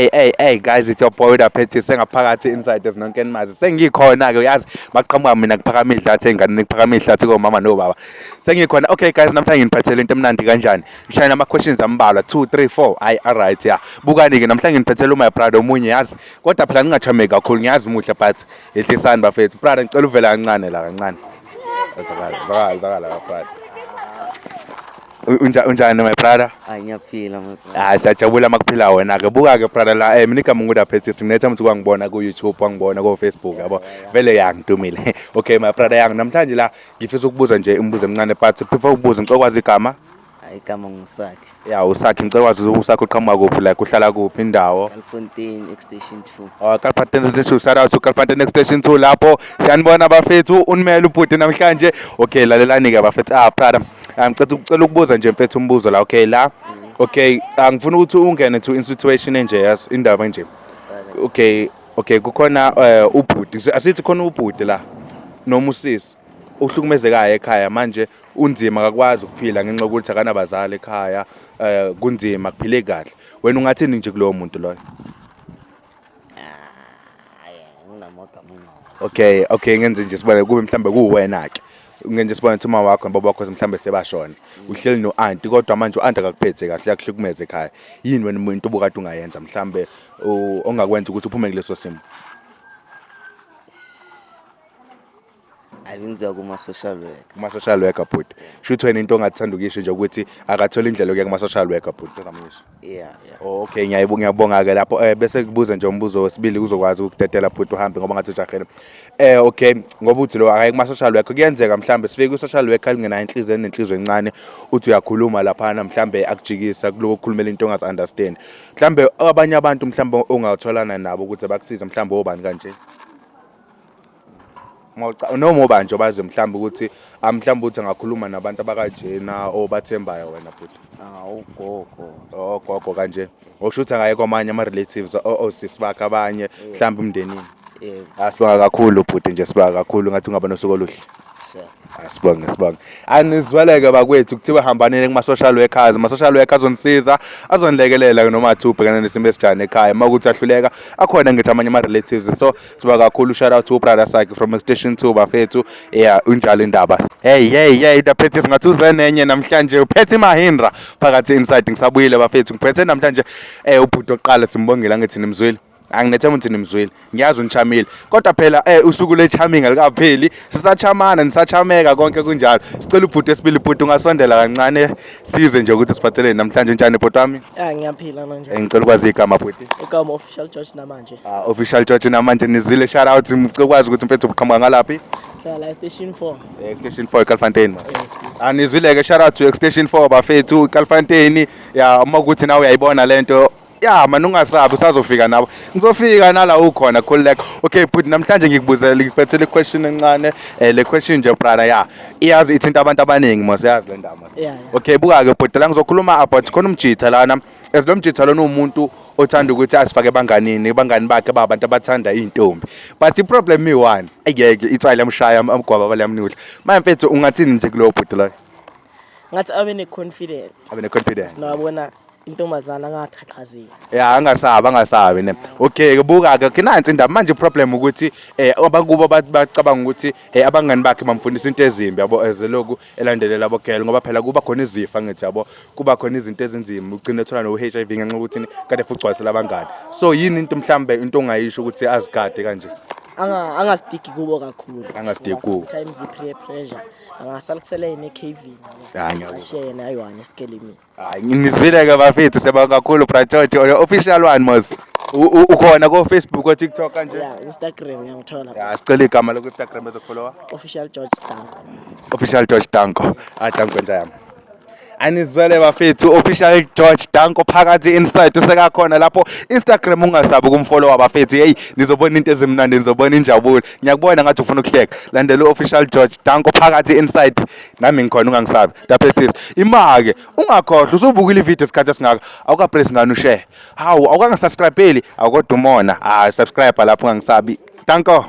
Hey hey hey guys, it's your boy Udaphethe sengaphakathi inside ezinonke nimazi. Sengikhona ke uyazi baqhamuka mina kuphakama ihlathi enganeni kuphakama ihlathi komama nobaba. Sengikhona. Okay guys, namhlanje nginiphathele into emnandi kanjani? Ngishayela ama questions ambalwa 2 3 4. Hayi alright ya. Bukani ke namhlanje nginiphathele my brother omunye yazi. Kodwa phela ningachameki kakhulu ngiyazi muhle but yehlisani bafethu. Brother ngicela uvela kancane la kancane. Zakala zakala zakala brother. Unjani my brother? Hayi ngiyaphila my brother. Hayi siyajabula makuphila wena ke. Buka ke brother la mina igama nguDaphethisi nginetha ukuthi kwangibona ku YouTube wangibona ko Facebook yabo. Vele ya ngidumile. Okay my brother yang namhlanje la ngifisa ukubuza nje imibuzo emincane but before ukubuza ngicela ukwazi igama. Hayi igama nguSakhe. Ya uSakhe ngicela ukwazi uSakhe uqhamuka kuphi like uhlala kuphi indawo. Kalfontein Extension 2. Oh, Kalfontein Extension 2 shout out to Kalfontein Extension 2 lapho siyanibona bafethu unimele ubhuti namhlanje. Okay lalelani ke bafethu. Ah brother ngicela ucela ukubuza nje mfethu umbuzo la okay la. Okay angifuna ukuthi ungene to in situation enje yazi indaba enje. Okay okay kukhona ubhuti asithi khona ubhuti la noma usisi uhlukumezekayo ekhaya manje unzima akakwazi ukuphila ngenxa yokuthi akanabazali ekhaya kunzima kuphile kahle. Wena ungathini nje kulowo muntu loyo? Hayi nginamagama engqondo. Okay okay ngenze nje sibone kube mhlambe kuwena ke. Ngenze sibone ukuthi uma wakho nobaba wakho mhlambe sebashona. Uhleli no-auntie kodwa manje u-auntie akakuphethe kahle uyakuhlukumeza ekhaya. Yini wena umuntu obukade ungayenza mhlambe ongakwenza ukuthi uphume kuleso simo? Hayi bengizoya kuma-social worker. Kuma-social worker bhuti. Shuthi wena into ongathanda ukuyisho nje ukuthi akathole indlela yokuya kuma-social worker bhuti ozama ukuyisho. Yeah. Oh, okay ngiyayibonga ngiyabonga ke lapho bese kubuza nje umbuzo wesibili uzokwazi ukudedela bhuti uhambe ngoba ngathi ujahele. Okay ngoba uthi lo akaye kuma social worker kuyenzeka mhlambe sifike ku social worker lingenayo inhliziyo enenhliziyo encane uthi uyakhuluma laphana mhlambe akujikisa kuloko kukhulumela into ongazi understand. Mhlambe abanye abantu mhlambe ongatholana nabo ukuthi bakusize mhlambe obani kanje. Noma obani nje obazi mhlambe ukuthi mhlambe uthi angakhuluma nabantu abakanjena obathembayo wena bhuti. Ah ugogo. Oh gogo kanje. Okusho ukuthi akaye kwamanye ama relatives osisi bakhe abanye mhlambe umndenini. Yebo. Asibonga kakhulu bhuti nje sibonga kakhulu ngathi ungaba nosuku oluhle. Sure. Asibonge sibonge. Anizweleke bakwethu kuthiwe hambaneni kuma social workers. Ama social workers azonisiza, azonilekelela noma athi ubhekana nesimo esinjani ekhaya. Uma kuthi ahluleka akhona ngithi amanye ama relatives. So siba kakhulu shout out to brother Saki from Station 2 bafethu. Yeah, unjalo indaba. Hey hey hey daphethe singathi uze nenye namhlanje uphethe iMahindra phakathi inside ngisabuyile bafethu. Ngiphethe namhlanje ubhuti oqala simbongela ngithi nimzwile. Anginethemba ukuthi nimzwile. Ngiyazi unichamile. Kodwa phela usuku le-charming alikapheli. Sisachamana, nisachameka konke kunjalo. Sicela ubhuti esibili bhuti ungasondela kancane sizwe nje ukuthi siphatheleni namhlanje unjani bhuti wami? Ah ngiyaphila manje. Ngicela ukwazi igama bhuti. Igama Official George namanje. Ah Official George namanje nizwile shout out ngicela ukwazi ukuthi mfethu uqhamuka ngalaphi? Hlala Station 4. Station 4 eKalfontein. Yes. Anizwile ke shout out to Station 4 bafethu eKalfontein. Ya uma ukuthi nawe uyayibona lento ya man ungasabi usazofika nabo ngizofika nala ukhona khululeka. Okay bhuti namhlanje ngikubuzela ngikuphethele question encane le question nje brother ya iyazi ithinta abantu abaningi mos yazi le ndaba mos. Yeah, yeah. Okay buka ke bhuti la ngizokhuluma about khona umjitha lana as lo mjitha lona umuntu othanda ukuthi asifake ebanganini abangani bakhe babantu abathanda izintombi but i problem i-one ayeke itswayi lamshaya amgwaba balamnudla manje mfethu ungathini nje kulowo bhuti loyo? Ngathi abe ne confidence. Abe ne confidence. Nabona intombazana angaqhaqhazeli. Ya angasabi angasabi ne. Okay ke buka ke nansi indaba manje problem ukuthi abakubo bacabanga ukuthi abangani bakhe bamfundisa into ezimbi yabo ezeloku elandelela abo girl ngoba phela kuba khona izifa ngithi yabo kuba khona izinto ezinzima ugcine ethola no HIV ngenxa yokuthi kade futhi ugcwalisela abangani. So yini into mhlambe into ongayisho ukuthi azigade kanje? Angastiki kubo kakhulu. Angastiki kubo. Sometimes i-peer pressure. Angasalusela yena e-cavini. Hayi, ngiyakuzwa. Ashiye yena ayi-one esikelimini. Hayi nginizwile ke bafethu siyabonga kakhulu Bra George official one mos. Ukhona ko Facebook ko TikTok kanje? Yeah, Instagram ngiyangithola. Ya sicela igama loku Instagram ezokufollowa. Official George Danko. Official George Danko. Ah Danko nja yami. Anizwele bafethu Official George Danko phakathi inside usekakhona lapho Instagram ungasabi ukumfollowa bafethu. Hey nizobona into ezimnandi nizobona injabulo. Ngiyakubona ngathi ufuna ukuhleka. Landela uOfficial George Danko phakathi inside. Nami ngikhona ungangisabi. Daphethisa. Imake ungakhohlwa usubukile ivideo isikhathi esingaka awukapress ngani ushare. Hawu awukangasubscribeli awukodwa umona. Ah subscribe lapho ungangisabi. Danko.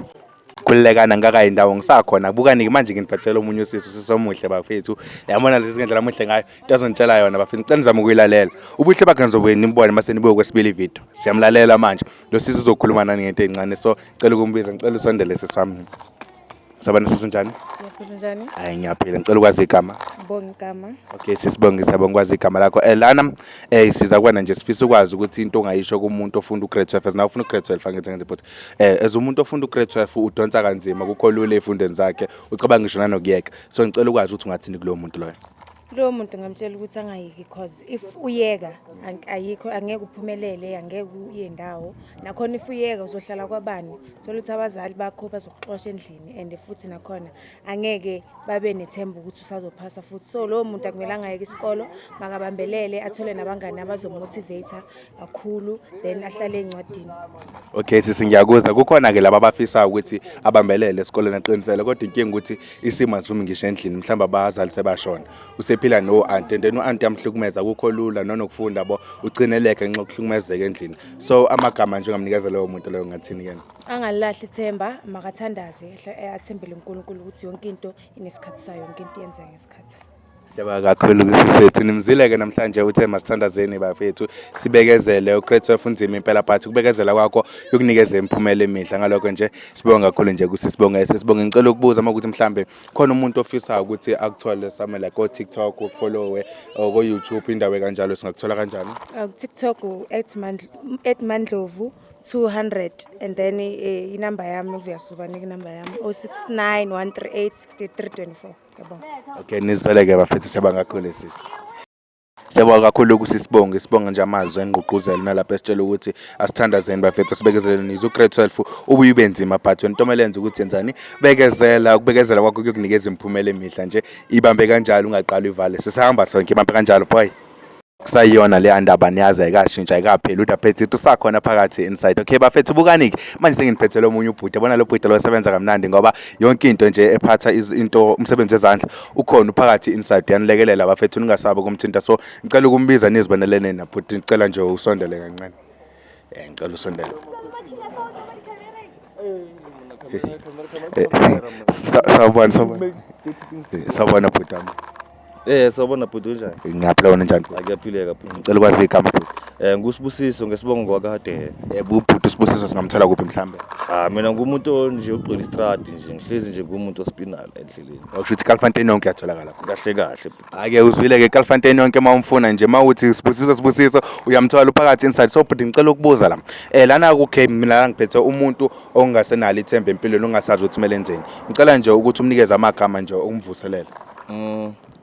Khululekana ngikakayindawo ngisakhona. Bukani-ke manje nginiphathele omunye usisi, usisi omuhle bafethu. Yabona lesi ngendlela amuhle ngayo, into azonitshela yona bafethu. Ngicela nizame ukuyilalela. Ubuhle bakhe nizobuye nimbone mase nibuye kwesibili ividiyo. Siyamlalela manje. Lo sisi uzokhuluma nani ngento ey'ncane so ngicela ukumbiza, ngicela usondele sisi wami. Sabona sisi njani? Siyaphila njani? Hayi ngiyaphila. Ngicela ukwazi igama. Bonga igama. Okay sisibonge siyabonga ukwazi igama lakho. Lana siza kuwena nje sifisa ukwazi ukuthi into ongayisho kumuntu ofunda ugrade 12 as nawe ufuna ugrade 12 angithi ngenze iphutha. As umuntu ofunda ugrade 12 udonsa kanzima kukho lula ezifundweni zakhe ucabanga ngisho nanokuyeka. So ngicela ukwazi ukuthi ungathini kulowo muntu loyo. Lowo muntu ngamtshela ukuthi angayeki cause if uyeka ayikho angeke uphumelele angeke uye ndawo. Nakhona if uyeka uzohlala kwabani? Thola ukuthi abazali bakho bazokuxosha endlini and futhi nakhona angeke babe nethemba ukuthi usazophasa futhi. So lowo muntu akumelanga ayeke isikolo, makabambelele athole nabangani abazomotivate kakhulu then ahlale ey'ncwadini. Okay sisi ngiyakuzwa kukhona ke laba abafisayo ukuthi abambelele esikoleni aqinisele kodwa inkinga ukuthi isimo asivumi ngisho endlini mhlawumbe abazali sebashona usephila no-anti and then u-anti yamhlukumeza kukho lula nonokufunda bo ugcineleke ngenxa yokuhlukumezeka endlini so amagama nje ongamnikeza loyo muntu loyo ngathini kena. Angalilahli ithemba, makathandaze athembele uNkulunkulu ukuthi yonke into inesikhathi sayo, yonke into iyenzeka ngesikhathi. Siyabonga kakhulu kusisethu nimzile-ke namhlanje uthe masithandazeni bafethu sibekezele ugrade 12 unzima impela but ukubekezela kwakho kukunikeza imiphumela emihle ngalokho nje sibonga kakhulu nje kusisibonge sisibonge ngicela ukubuza uma ukuthi mhlambe khona umuntu ofisayo ukuthi akuthole somewhere like ko-TikTok ukufollowe or ko-YouTube indawo kanjalo singakuthola kanjani? Ku-TikTok at Mandlovu 200 and then inamba yami obvious ubanika inamba yami 069 138 6324. Ngiyabonga. Okay nizwele-ke bafethu siyabonga kakhulu sisi. Siyabonga kakhulu ukuthi sibonge sibonga nje amazwi engqugquzelo nalapho esitshela ukuthi asithandazeni bafethu sibekezeleni nizwe ugrade 12 ubuye ube nzima but wena into enza ukuthi yenzani bekezela ukubekezela kwakho kuyokunikeza imiphumela emihle nje ibambe kanjalo ungaqali uvale sisahamba sonke ibambe kanjalo boy. Kusayiyona leya ndaba niyazi ayikashintsha ayikapheli udaphethe usakhona phakathi inside. Okay bafethu bukani-ke manje senginiphethele omunye ubhuti yabona lo bhuti lo osebenza kamnandi ngoba yonke into nje ephatha into umsebenzi wezandla ukhona uphakathi inside uyanilekelela bafethu ningasabi ukumthinta so ngicela ukumbiza nizibonele nina bhuti ngicela nje usondele kancane. Ngicela usondele. Sawubona sawubona. Sawubona bhuti wami. Sawubona bhuti unjani? Ngiyaphila wena njani? Ngiyaphileka bhuti. Ngicela ukwazi igama bhuti. Ngusibusiso ngesibongo kwakade. Bhuti uSibusiso singamthola kuphi mhlambe? Ah mina ngumuntu nje ogcwele istradi nje ngihlezi nje ngumuntu ospinala endleleni. Okusho ukuthi Kalfontein yonke iyatholakala. Kahle kahle bhuti. Ake uzwile ke Kalfontein yonke uma umfuna nje uma uthi Sibusiso Sibusiso uyamthola uphakathi inside. So bhuti ngicela ukubuza la. Lana ku game mina la ngiphethe umuntu ongasenalo ithemba empilweni ongasazi ukuthi kumele enzeni. Ngicela nje ukuthi umnikeze amagama nje okumvuselela.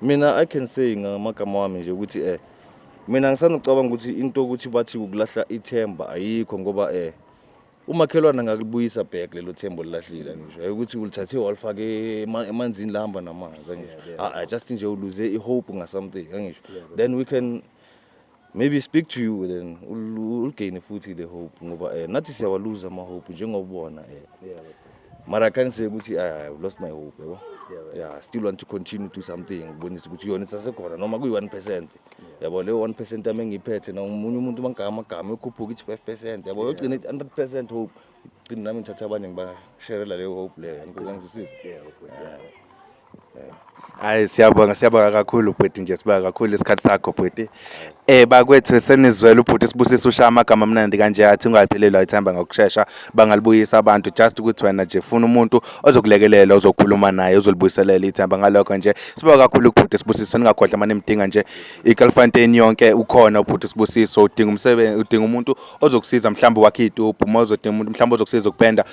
Mina I can say ngamagama wami nje ukuthi mina ngisanocabanga ukuthi into ukuthi bathi ukulahla ithemba ayikho ngoba umakhelwane angakulibuyisa back lelo themba olilahlile ngisho ukuthi ulithathe walifake emanzini lahamba namanzi angisho just nje uluze i-hope nga-something angisho then we can maybe speak to you then uligain futhi the hope ngoba nathi siyawaluza ama-hope njengobona mara I can't say ukuthi I've lost my hope yabo. Yeah, still want to continue to something ngibonise ukuthi yona isasekhona noma kuyi-1% yabo leyo 1% yami engiyiphethe na omunye umuntu mangigaya amagama uyokhuphuka ithi 5% yabo yogcina ithi 100% hope gcina nami ngithatha abanye ngibasherela leyo hope leyo ngizosiza. Hayi siyabonga siyabonga kakhulu bhuti nje sibonga kakhulu isikhathi sakho bhuti. Bakwethu senizwela ubhuti Sibusiso ushaya amagama amnandi kanje athi ungaphelelwa ithemba ngokushesha bangalibuyisa abantu just ukuthi wena nje funa umuntu ozokulekelela ozokhuluma naye ozolibuyiselela ithemba ngalokho nje sibonga kakhulu ubhuti Sibusiso ningakhohlwa manje nimdinga nje iKalfontein yonke ukhona ubhuti Sibusiso udinga umsebenzi udinga umuntu ozokusiza mhlawumbe wakhe itubhu uma uzodinga umuntu mhlawumbe ozokusiza ukupenda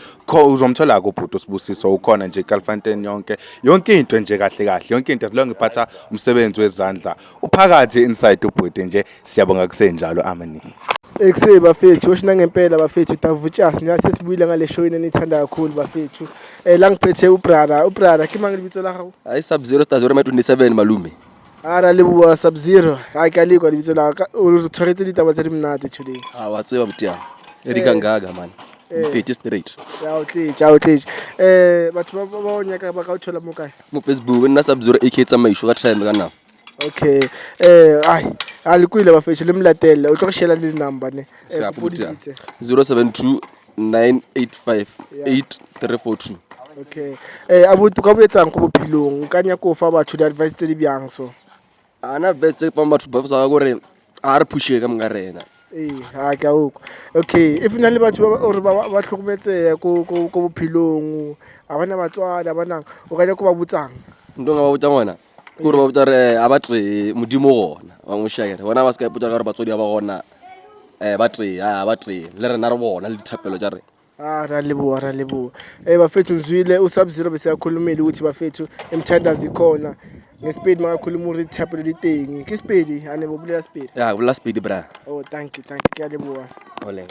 uzomthola ke ubhuti uSibusiso ukhona nje iKalfontein yonke yonke into nje kahle kahle yonke into as long iphatha umsebenzi wezandla uphakathi inside ubhuti nje siyabonga kusenjalo amani. Ekuse bafethu oshina ngempela bafethu Davutshas niyase sibuyile ngale show enithanda kakhulu bafethu. La ngiphethe ubrother ubrother ke mang lebitso la gago? Ai Sub Zero Star 0 27 malume. Ara leboa Sub Zero. Ai ka lekwa lebitso la ka o re tshwaretse ditaba tse di monate today. Ah wa tseba botiana. E di kangaga man. Mpete straight. Ya o tletše, o tletše. Batho ba ba o nyaka ba ka o thola mo kae? Mo Facebook nna Sub Zero AK tsamaiso ka time ka nako. Okay. Ai a le kwile bafethu le mlatele o tlo go shela le number ne. 072 985 8342. Okay, abuti ka boetsang ko bophelong o ka nyaka go fa batho di-advice tse di bjang so? Ana betse pa batho ba sa gore a re phushe ka monga rena. Ee, ha ke a okwa. Okay, if na le batho ba ore ba tlhokometseya ko bophelong, ga bana batswadi, ga banang, o ka nyaka go ba botsang? Ntho nka ba botsa ngwana ke gore ba botsa gore a ba tree modimo gona ba mo shakere bona ba se ka ipotsa gore batswadi ba gona ba tree a ba tree le rena re bona le dithapelo tša rena. Ah, ra leboha, ra leboha. Bafethu ngizwile uSub Zero bese yakhulumile ukuthi bafethu imthandazo ikhona. Ngesipedi makakhuluma uri thapelo di teng. Ke Sepedi, ane bo bolela Sepedi. Ya bolela Sepedi bra. Oh, thank you, thank you. Ke a leboha. Ole.